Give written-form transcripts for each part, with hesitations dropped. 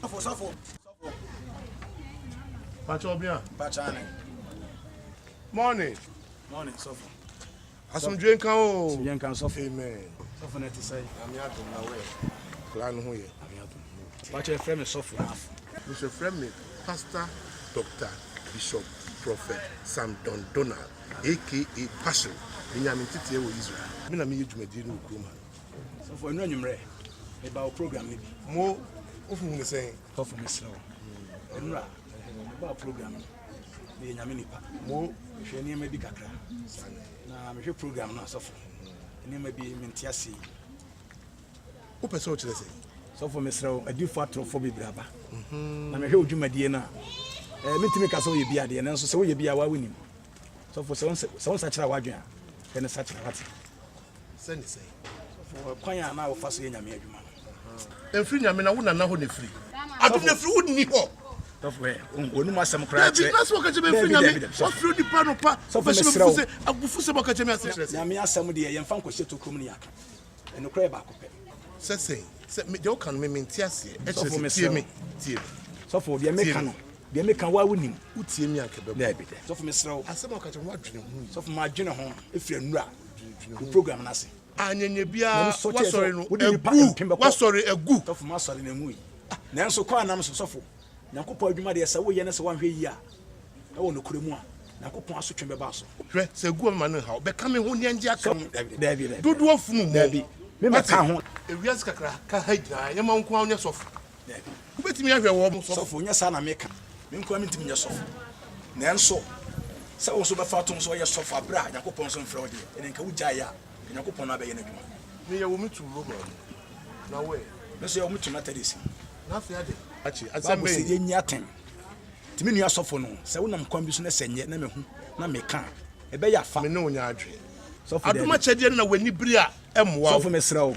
Sɔfo, sɔfo, sɔfo. Pakyɛ ɔbea. Pakyɛ ane. Morning. Morning, sɔfo. Asomdwe nka o. Asomdwe nka sɔfo. Amen. Sɔfo na ɛte sɛ. Nyame adom na wɛ. Kla no ho yɛ. Nyame adom. Pakyɛ frɛ me sɔfo afo. Nso frɛ me Pastor Doctor Bishop Prophet Sam Don Donald aka Passion. Menya me nteteɛ wɔ Israel. Me na meyɛ dwumadie no wɔ kurom ha. Sɔfo ɛnu anwummerɛ meba wo program no bi. Mo wofu hu ne sɛn? Sɔfo mesrɛ wo. Ɛnura meba wo program no. Meyɛ nyame nipa. Mo mehwɛ nneɛma bi kakra. Na mehwɛ program no asɔfo. Nneɛma bi mente ase yi. Wopɛ sɛ wokyerɛ sɛ? Sɔfo mesrɛ wo, adiyifo atorofo bebree aba. Na mehwɛ wo dwumadie no a, eh, mentumi nka sɛ woyɛ bi adeɛ, nanso sɛ woyɛ bi a, waa wonim. Sɔfo, sɛ wo nsakyera w'adwene a, hwɛ no sakyera, wate? Sɛ ne sɛn? Sɔfo, kwan a na wofa so yɛ Nyame adwuma no. Ɛmfiri Nyame na wo nana hɔ na ɛfiri. Adom no ɛfiri wo nni hɔ. Sɔfo, ɛ, wɔnum asɛm koraa kyerɛ. Dabi, na sɛ wɔka kyerɛ me ɛmfiri Nyame, wɔfiri onipa no pa. Sɔfo, mesrɛ wo. Abufu sɛ wɔka kyerɛ me asɛm kyerɛ sɛ. Nyame asɛm deɛ, yɛmfa nkɔhyɛ tokurom ne yɛaka. Nokorɛ yɛ baako pɛ. Sɛ sɛn? Sɛ me, deɛ woka no me mente aseɛ. Ɛkyerɛ sɛ tie me, tie me. Sɔfo, deɛ meka no, deɛ meka wo ara wonim. Wotie me a anka ɛbɛboa. Daabi, daabi. Sɔfo mesrɛ wo. Asɛm a woka kyerɛ me, woadwene ho yie. Sɔfo madwene ho ɛfiri anura wo program no ase. Anyanya biara w'asɔre no agu, w'asɔre agu. Sɔfo m'asɔre no ɛnwui. Nanso kwan a nam so, sɔfo, Nyankopɔn adwuma deɛ sɛ woyɛ na sɛ woanhwɛ yie a, Wɔ nokorɛ mu a, Nyankopɔn asotwe bɛba wo so. Hwɛ, sɛ agu a mema no nhaw. Bɛka me ho ne ɛngye aka mu. Dabi, dabi, dabi. Dodoɔ funu mu. Dabi, me mɛka ho. Ewiase kakraka ha nyinaa, yɛma wo nko ara wonyɛ sɔfo. Dabi. Wobɛtumi ahwɛ wɔn sɔfo. Sɔfo, nyɛ saa na meka. Me nko ara mentumi nyɛ sɔfo. Nanso, sɛ wo nso wobɛfa atom sɛ woyɛ sɔfo aberɛ a Nyankopɔn nso mfrɛ wo deɛ, ɛnneɛ nka wogyaeɛ a, nka Nyankopɔn no abɛyɛ n'adwuma. Meyɛ wo me tum Roma mu, na wo ɛ? Me nso yɛ wo me tum Methodist mu. Na afei adɛn? Akyi, asɛm Bible bɛn se ni? yɛnyi atɛn. Nti me nua sɔfo no, sɛ wonam kwan bi so na sɛ nyɛ na mahu na meka a, ɛbɛyɛ afa. Me ne wo nyɛ adwene. Sɔfo Adom daabi. akyɛdeɛ no na w'ani bere a ɛmmoa wo. Sɔfo mesrɛ wo.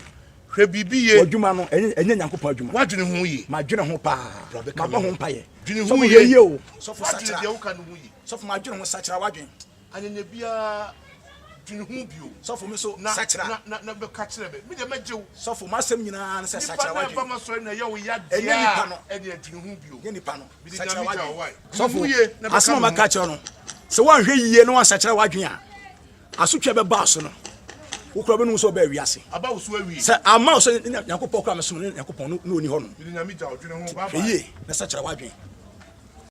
Hwɛ biribi yie. W'adwuma no, ɛnyɛ ɛnyɛ Nyankopɔn adwuma. W'adwene ho yie. Madwene ho paa. Bra bɛka Mabɔ me ho ho. mpaeɛ. Dwene ho Sɔfo yie. hwɛ yie o. Sɔfo W'adwene sakyera. deɛ woka no ho yie. Sɔfo madwene ho sakyera w'adwene. Anyanya biara dwene ho bio. Sɔfo me nso Na sakyera. na na na bɛka kyerɛ me. Me deɛ mɛgye wo. Sɔfo m'asɛm nyinaa ne sɛ Nipa sakyera no a w'adwene. ɛba m'asɔre na ɛyɛ wo ya deɛ Ɛnyɛ nipa a, no. ɛnneɛ dwene ho bio. Nyɛ nipa no. Mede Sakyera Nyame gya w'adwene. wo wae. Dwene Sɔfo, ho yie na bɛka asɛm a me maka ho. akyerɛ wo no, sɛ woanhwɛ yie na woansakyera w'adwene a, asotwe a ɛbɛba wo so no, wo koraa wobɛnu wo sɛ wobaa wiase. Aba wo so awie. Sɛ amma wo sɛ ne Nyankopɔn koraa mesom no ne Nyankopɔn no na ɔni hɔ nom. Mede Nyame gya wo, dwene ho. Bye Hwɛ bye. yie na sakyera w'adwene.